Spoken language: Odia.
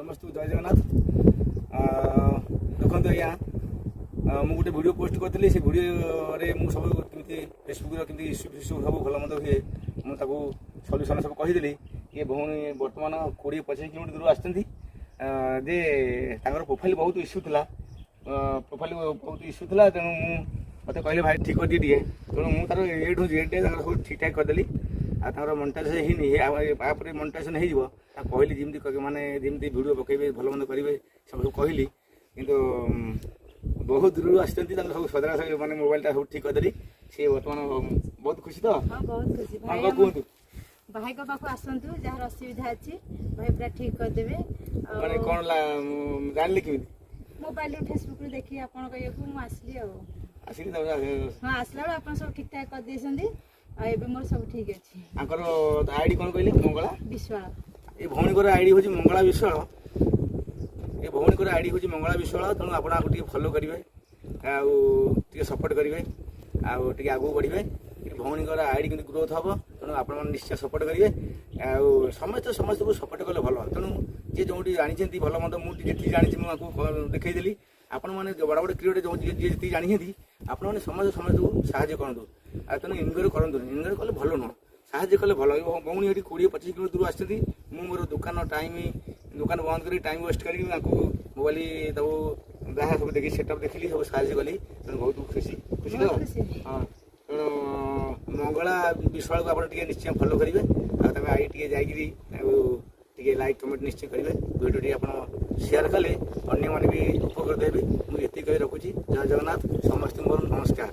ସମସ୍ତଙ୍କୁ ଜୟ ଜଗନ୍ନାଥ। ଦେଖନ୍ତୁ ଆଜ୍ଞା, ମୁଁ ଗୋଟେ ଭିଡ଼ିଓ ପୋଷ୍ଟ କରିଥିଲି। ସେ ଭିଡ଼ିଓରେ ମୁଁ ସବୁ କେମିତି ଫେସବୁକ୍ର କେମିତି ଇସ୍ୟୁ ଫିସ୍ୟୁ ସବୁ ଭଲ ମନ୍ଦ ହୁଏ, ମୁଁ ତାକୁ ସଲ୍ୟୁସନ୍ ସବୁ କହିଦେଲି। ଇଏ ଭଉଣୀ ବର୍ତ୍ତମାନ 20-25 କିଲୋମିଟର ଦୂର ଆସିଛନ୍ତି ଯେ ତାଙ୍କର ପ୍ରୋଫାଇଲ୍ ବହୁତ ଇସ୍ୟୁ ଥିଲା, ପ୍ରୋଫାଇଲ୍ ବହୁତ ଇସ୍ୟୁ ଥିଲା। ତେଣୁ ମୁଁ ମୋତେ କହିଲେ, "ଭାଇ, ଠିକ୍ କରିଦିଏ ଟିକେ।" ତେଣୁ ମୁଁ ତାର ଏ ଠୁ ଜେଡ୍ ତାଙ୍କର ସବୁ ଠିକ୍ ଠାକ୍ କରିଦେଲି। ଆଉ ତାଙ୍କର ମନିଟାଇଜେସନ୍ ହେଇନି, ତାପରେ ମନିଟାଇଜେସନ୍ ହେଇଯିବ। ତାକୁ କହିଲି ଯେମିତି ମାନେ ଯେମିତି ଭିଡ଼ିଓ ପକେଇବେ, ଭଲ ମନ୍ଦ କରିବେ, ସବୁ କହିଲି। କିନ୍ତୁ ବହୁତ ଦୂରରୁ ଆସିଛନ୍ତି, ତାଙ୍କର ସବୁ ସଜଡ଼ା ମାନେ ମୋବାଇଲଟା ସବୁ ଠିକ୍ କରିଦେଲି। ସିଏ ବର୍ତ୍ତମାନ ବହୁତ ଖୁସି ତ? ହଁ, ବହୁତ ଖୁସି। ହଁ। ଭାଇ କଣ କୁହନ୍ତୁ। ଭାଇଙ୍କ ପାଖକୁ ଆସନ୍ତୁ, ଯାହାର ଅସୁବିଧା ଅଛି ଭାଇ ପୁରା ଠିକ କରିଦେବେ। ଆଉ ମାନେ କ'ଣ ଜାଣିଲେ କେମିତି? ମୋବାଇଲରୁ, ଫେସବୁକରୁ ଦେଖି ଆପଣଙ୍କ ଇଏକୁ ମୁଁ ଆସିଲି ଆଉ। ଆସିକି ହଁ, ଆସିଲା ବେଳକୁ ଆପଣ ସବୁ ଠିକ ଠାକ କରିଦେଇଛନ୍ତି ଆଉ ଏବେ ମୋର ସବୁ ଠିକ ଅଛି। ତାଙ୍କର ଆଇଡି କ'ଣ କହିଲେ? ମଙ୍ଗଳା ବିଶ୍ୱାଳ। ଏ ଭଉଣୀଙ୍କର ଆଇଡି ହେଉଛି ମଙ୍ଗଳା ବିଶ୍ୱାଳ। ଏ ଭଉଣୀଙ୍କର ଆଇଡି ହେଉଛି ମଙ୍ଗଳା ବିଶ୍ୱାଳ। ତେଣୁ ଆପଣ ଆକୁ ଟିକେ ଫଲୋ କରିବେ ଆଉ ଟିକେ ସପୋର୍ଟ କରିବେ ଆଉ ଟିକେ ଆଗକୁ ବଢ଼ିବେ। ଏ ଭଉଣୀଙ୍କର ଆଇଡି କେମିତି ଗ୍ରୋଥ୍ ହେବ, ତେଣୁ ଆପଣମାନେ ନିଶ୍ଚୟ ସପୋର୍ଟ କରିବେ। ଆଉ ସମସ୍ତେ ସମସ୍ତଙ୍କୁ ସପୋର୍ଟ କଲେ ଭଲ। ତେଣୁ ଯିଏ ଯେଉଁଠି ଜାଣିଛନ୍ତି ଭଲ ମନ୍ଦ, ମୁଁ ଯେତିକି ଜାଣିଛି ମୁଁ ଆକୁ ଦେଖେଇଦେଲି। ଆପଣମାନେ ବଡ଼ ବଡ଼ କ୍ରିଏଟର ଯେଉଁ ଯିଏ ଯେତିକି ଜାଣିଛନ୍ତି, ଆପଣମାନେ ସମସ୍ତେ ସମସ୍ତଙ୍କୁ ସାହାଯ୍ୟ କରନ୍ତୁ। ଆଉ ତେଣୁ ଇଗ୍ନୋର କରନ୍ତୁନି। ଇଗ୍ନୋର କଲେ ଭଲ ନୁହଁ, ସାହାଯ୍ୟ କଲେ ଭଲ। ଏ ଭଉଣୀ ଏଠି 20-25 କିଲୋ ଦୂର ଆସିଛନ୍ତି। ମୁଁ ମୋର ଦୋକାନ ଟାଇମ୍, ଦୋକାନ ବନ୍ଦ କରି, ଟାଇମ୍ ୱେଷ୍ଟ କରିକି ତାଙ୍କୁ ମୋବାଇଲ ତାକୁ ଯାହା ସବୁ ଦେଖି ସେଟଅପ୍ ଦେଖିଲି, ସବୁ ସାହାଯ୍ୟ କଲି। ତେଣୁ ବହୁତ ଖୁସି, ଖୁସି ତ? ବହୁତ ଖୁସି। ହଁ, ତେଣୁ ମଙ୍ଗଳା ବିଶ୍ୱାଳକୁ ଆପଣ ଟିକେ ନିଶ୍ଚୟ ଫଲୋ କରିବେ ଆଉ ତାଙ୍କ ଆଇଡି ଟିକେ ଯାଇକିରି ଆଉ ଟିକେ ଲାଇକ୍ କମେଣ୍ଟ ନିଶ୍ଚୟ କରିବେ। ଭିଡ଼ିଓ ଟିକେ ଆପଣ ସେୟାର କଲେ ଅନ୍ୟମାନେ ବି ଉପକୃତ ହେବେ। ମୁଁ ଏତିକି କହି ରଖୁଛି। ଜୟ ଜଗନ୍ନାଥ, ସମସ୍ତଙ୍କୁ ମୋର ନମସ୍କାର।